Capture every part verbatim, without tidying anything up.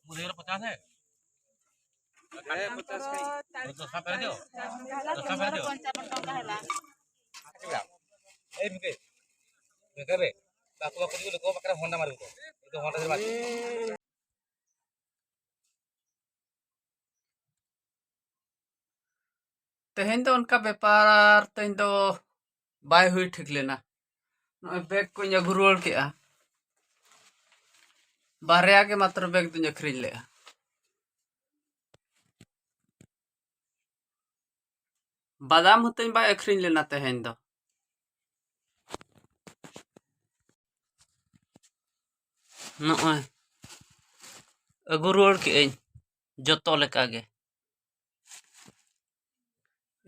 मुझे पचास है। ए, पचास नहीं। तो सब कर दो। तो सब कर दो। ए, मुके। मुके बे। बापू, बापू जी को देखो, पकड़ा होंडा मार उनको। ये तो होंडा से बात। ᱛᱮᱦᱮᱧ ᱫᱚ ᱚᱱᱠᱟ ᱵᱮᱯᱟᱨ ᱛᱮᱦᱮᱧ ᱫᱚ ᱵᱟᱭ ᱦᱩᱭ ᱴᱷᱤᱠ ᱞᱮᱱᱟ᱾ ᱱᱚᱜᱼᱚᱭ ᱵᱮᱜᱽ ᱠᱚᱧ ᱟᱹᱜᱩ ᱨᱩᱣᱟᱹᱲ ᱠᱮᱜᱼᱟ᱾ ᱵᱟᱨᱭᱟ ᱜᱮ ᱢᱟᱛᱨᱚ ᱵᱮᱜᱽ ᱫᱚᱧ ᱟᱹᱠᱷᱨᱤᱧ ᱞᱮᱜᱼᱟ᱾ ᱵᱟᱫᱟᱢ ᱦᱚᱸᱛᱚᱧ ᱵᱟᱭ ᱟᱹᱠᱷᱨᱤᱧ ᱞᱮᱱᱟ ᱛᱮᱦᱮᱧ ᱫᱚ᱾ ᱱᱚᱜᱼᱚᱭ ᱟᱹᱜᱩ ᱨᱩᱣᱟᱹᱲ ᱠᱮᱜᱼᱟᱹᱧ ᱡᱚᱛᱚ ᱞᱮᱠᱟ ᱜᱮ᱾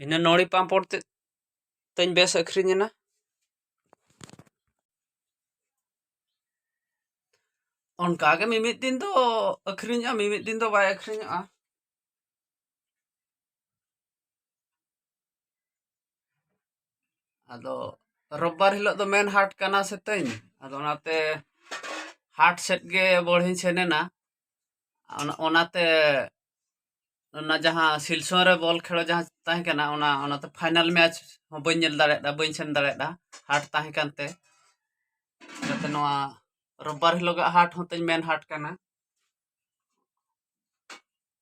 ᱤᱱᱟᱹ ᱱᱚᱲᱤ ᱯᱟᱢᱯᱚᱲ ᱛᱮ ᱛᱮᱧ ᱵᱮᱥ ᱟᱹᱠᱷᱨᱤᱧ ᱮᱱᱟ᱾ ᱚᱱᱠᱟ ᱜᱮ ᱢᱤᱢᱤᱫ ᱫᱤᱱ ᱫᱚ ᱟᱹᱠᱷᱨᱤᱧᱚᱜᱼᱟ, ᱢᱤᱢᱤᱫ ᱫᱤᱱ ᱫᱚ ᱵᱟᱭ ᱟᱹᱠᱷᱨᱤᱧᱚᱜᱼᱟ᱾ ᱟᱫᱚ ᱨᱳᱵᱵᱟᱨ ᱦᱤᱞᱳᱜ ᱫᱚ ᱢᱮᱱ ᱦᱟᱴ ᱠᱟᱱᱟ ᱥᱮ ᱛᱤᱧ, ᱟᱫᱚ ᱚᱱᱟᱛᱮ ᱦᱟᱴ ᱥᱮᱫ ᱜᱮ ᱵᱚᱲᱦᱤᱧ ᱥᱮᱱ ᱮᱱᱟ᱾ ᱚᱱᱟ-, ᱚᱱᱟᱛᱮ ᱚᱱᱟ ᱡᱟᱦᱟᱸ ᱥᱤᱞᱥᱚᱝ ᱨᱮ ᱵᱚᱞ ᱠᱷᱮᱞ ᱡᱟᱦᱟᱸ ᱛᱟᱦᱮᱸ ᱠᱟᱱᱟ, ᱚᱱᱟ, ᱚᱱᱟᱛᱮ ᱯᱷᱟᱭᱱᱟᱞ ᱢᱮᱪ ᱦᱚᱸ ᱵᱟᱹᱧ ᱧᱮᱞ ᱫᱟᱲᱮᱭᱟᱫᱟ, ᱵᱟᱹᱧ ᱥᱮᱱ ᱫᱟᱲᱮᱭᱟᱫᱟ, ᱦᱟᱴ ᱛᱟᱦᱮᱸ ᱠᱟᱱᱛᱮ᱾ ᱡᱟᱛᱮ ᱱᱚᱣᱟ ᱨᱳᱵᱵᱟᱨ ᱦᱤᱞᱳᱜᱟᱜ ᱦᱟᱴ ᱦᱚᱸ ᱛᱤᱧ ᱢᱮᱱ ᱦᱟᱴ ᱠᱟᱱᱟ᱾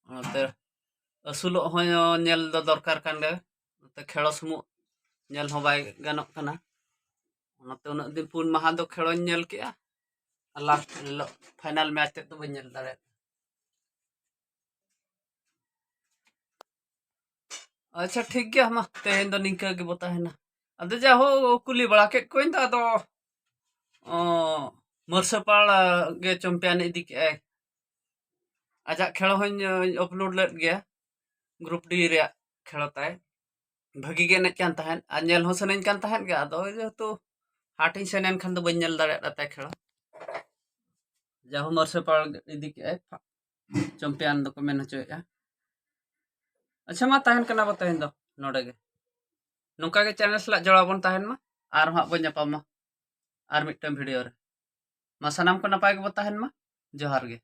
ᱚᱱᱟᱛᱮ ᱟᱹᱥᱩᱞᱚᱜ ᱦᱚᱸ ᱧᱮᱞ ᱫᱚ ᱫᱚᱨᱠᱟᱨ ᱠᱟᱱ ᱜᱮ᱾ ᱚᱱᱟᱛᱮ ᱠᱷᱮᱲᱚ ᱥᱩᱢᱩᱜ ᱧᱮᱞ ᱦᱚᱸ ᱵᱟᱭ ᱜᱟᱱᱚᱜ ᱠᱟᱱᱟ᱾ ᱚᱱᱟᱛᱮ ᱩᱱᱟᱹᱜ ᱫᱤᱱ ᱯᱩᱱ ᱢᱟᱦᱟ ᱫᱚ ᱠᱷᱮᱲᱚᱧ ᱧᱮᱞ ᱠᱮᱜᱼᱟ, ᱟᱨ ᱞᱟᱥᱴ ᱦᱤᱞᱳᱜ ᱯᱷᱟᱭᱱᱟᱞ ᱢᱮᱪ ᱛᱮᱫ ᱫᱚ ᱵᱟᱹᱧ ᱧᱮᱞ ᱫᱟᱲᱮᱭᱟᱫᱟ᱾ ᱟᱪᱪᱷᱟ, ᱴᱷᱤᱠ ᱜᱮᱭᱟ, ᱢᱟ ᱛᱮᱦᱮᱧ ᱫᱚ ᱱᱤᱝᱠᱟᱹ ᱜᱮᱵᱚ ᱛᱟᱦᱮᱱᱟ᱾ ᱟᱫᱚ ᱡᱟᱦᱳ, ᱠᱩᱞᱤ ᱵᱟᱲᱟ ᱠᱮᱫ ᱠᱚᱣᱟᱧ ᱫᱚ, ᱟᱫᱚ, ᱚ, ᱢᱟᱹᱨᱥᱟᱹᱯᱟᱲ ᱜᱮ ᱪᱚᱢᱯᱤᱭᱟᱱ ᱤᱫᱤ ᱠᱮᱜᱼᱟᱭ᱾ ᱟᱡᱟᱜ ᱠᱷᱮᱲᱚ ᱦᱚᱸᱧ, ᱚᱧ ᱟᱯᱞᱳᱰ ᱞᱮᱫ ᱜᱮᱭᱟ, ᱜᱨᱩᱯ ᱰᱤ ᱨᱮᱭᱟᱜ ᱠᱷᱮᱲᱚ ᱛᱟᱭ᱾ ᱵᱷᱟᱹᱜᱤ ᱜᱮ ᱮᱱᱮᱡ ᱠᱟᱱ ᱛᱟᱦᱮᱸᱫ ᱟᱨ ᱧᱮᱞ ᱦᱚᱸ ᱥᱟᱱᱟᱧ ᱠᱟᱱ ᱛᱟᱦᱮᱸᱫ ᱜᱮ, ᱟᱫᱚ ᱡᱮᱦᱮᱛᱩ ᱦᱟᱴ ᱤᱧ ᱥᱮᱱ ᱮᱱ ᱠᱷᱟᱱ ᱫᱚ ᱵᱟᱹᱧ ᱧᱮᱞ ᱫᱟᱲᱮᱭᱟᱜ ᱛᱟᱭ ᱠᱷᱮᱲᱚ᱾ ᱡᱟᱦᱳ, ᱢᱟᱹᱨᱥᱟᱹᱯᱟᱲ ᱤᱫᱤ ᱠᱮᱜᱼᱟᱭ, ᱪᱚᱢᱯᱤᱭᱟᱱ ᱫᱚᱠᱚ ᱢᱮᱱ ᱦᱚᱪᱚᱭᱮᱫᱼᱟ᱾ ᱟᱪᱪᱷᱟ, ᱢᱟ ᱛᱟᱦᱮᱱ ᱠᱟᱱᱟ ᱵᱚ ᱛᱮᱦᱮᱧ ᱫᱚ ᱱᱚᱰᱮ ᱜᱮ᱾ ᱱᱚᱝᱠᱟ ᱜᱮ ᱪᱮᱱᱮᱞ ᱥᱟᱞᱟᱜ ᱡᱚᱲᱟᱣ ᱵᱚᱱ ᱛᱟᱦᱮᱱ ᱢᱟ, ᱟᱨ ᱦᱟᱸᱜ ᱵᱚᱱ ᱧᱟᱯᱟᱢ ᱢᱟ ᱟᱨ ᱢᱤᱫᱴᱟᱝ ᱵᱷᱤᱰᱤᱭᱳ ᱨᱮ᱾ ᱢᱟ ᱥᱟᱱᱟᱢ ᱠᱚ ᱱᱟᱯᱟᱭ ᱜᱮᱵᱚ ᱛᱟᱦᱮᱱ ᱢᱟ᱾ ᱡᱚᱦᱟᱨ ᱜᱮ᱾